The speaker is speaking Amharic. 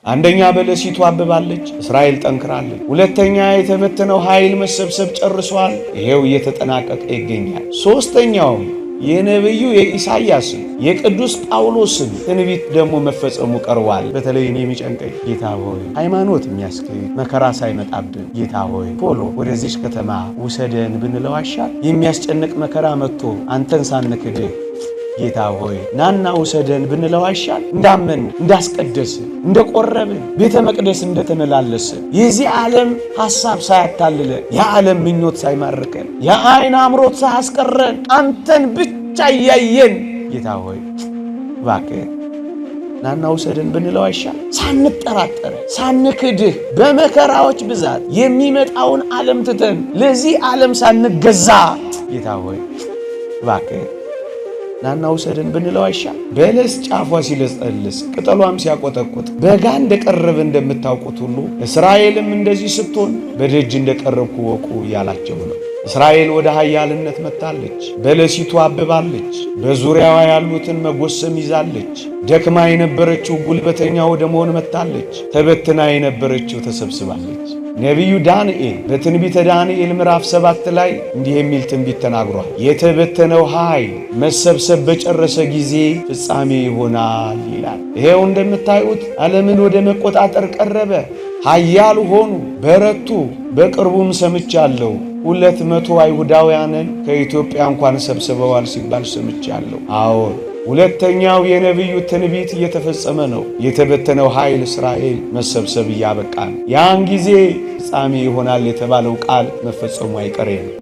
አንደኛ በለሲቱ አብባለች፣ እስራኤል ጠንክራለች። ሁለተኛ የተበተነው ኃይል መሰብሰብ ጨርሷል፣ ይሄው እየተጠናቀቀ ይገኛል። ሶስተኛውም የነቢዩ የኢሳይያስን የቅዱስ ጳውሎስን ትንቢት ደግሞ መፈጸሙ ቀርቧል። በተለይ እኔ የሚጨንቀኝ ጌታ ሆይ ሃይማኖት የሚያስክድ መከራ ሳይመጣብን ጌታ ሆይ ቶሎ ወደዚች ከተማ ውሰደን ብንለው አይሻል? የሚያስጨንቅ መከራ መጥቶ አንተን ሳንክድህ ጌታ ሆይ ናና ውሰደን ብንለው አይሻል? እንዳመን፣ እንዳስቀደስን፣ እንደቆረብን፣ ቤተ መቅደስ እንደተመላለስን፣ የዚህ ዓለም ሐሳብ ሳያታልለን፣ የዓለም ምኞት ሳይማርከን፣ የዓይን አምሮት ሳያስቀረን፣ አንተን ብቻ እያየን ጌታ ሆይ እባክህ ናና ውሰደን ብንለው አይሻል? ሳንጠራጠር፣ ሳንክድህ፣ በመከራዎች ብዛት የሚመጣውን ዓለም ትተን ለዚህ ዓለም ሳንገዛ ጌታ ሆይ እባክህ ናና ውሰደን ብንለው አይሻል? በለስ ጫፏ ሲለሰልስ ቅጠሏም ሲያቆጠቁጥ በጋ እንደቀረበ እንደምታውቁት ሁሉ እስራኤልም እንደዚህ ስትሆን በደጅ እንደቀረብኩ ወቁ እያላቸው ነው። እስራኤል ወደ ኃያልነት መጥታለች። በለሲቱ አብባለች። በዙሪያዋ ያሉትን መጎሰም ይዛለች። ደክማ የነበረችው ጉልበተኛ ወደ መሆን መጥታለች። ተበትና የነበረችው ተሰብስባለች። ነቢዩ ዳንኤል በትንቢተ ዳንኤል ምዕራፍ 7 ላይ እንዲህ የሚል ትንቢት ተናግሯል። የተበተነው ኃይል መሰብሰብ በጨረሰ ጊዜ ፍጻሜ ይሆናል ይላል። ይሄው እንደምታዩት ዓለምን ወደ መቆጣጠር ቀረበ። ኃያል ሆኑ፣ በረቱ። በቅርቡም ሰምቻለሁ 200 አይሁዳውያንን ከኢትዮጵያ እንኳን ሰብስበዋል ሲባል ሰምቻለሁ። አዎን፣ ሁለተኛው የነቢዩ ትንቢት እየተፈጸመ ነው። የተበተነው ኃይል እስራኤል መሰብሰብ እያበቃ ነው። ያን ጊዜ ፍጻሜ ይሆናል የተባለው ቃል መፈጸሙ አይቀሬ ነው።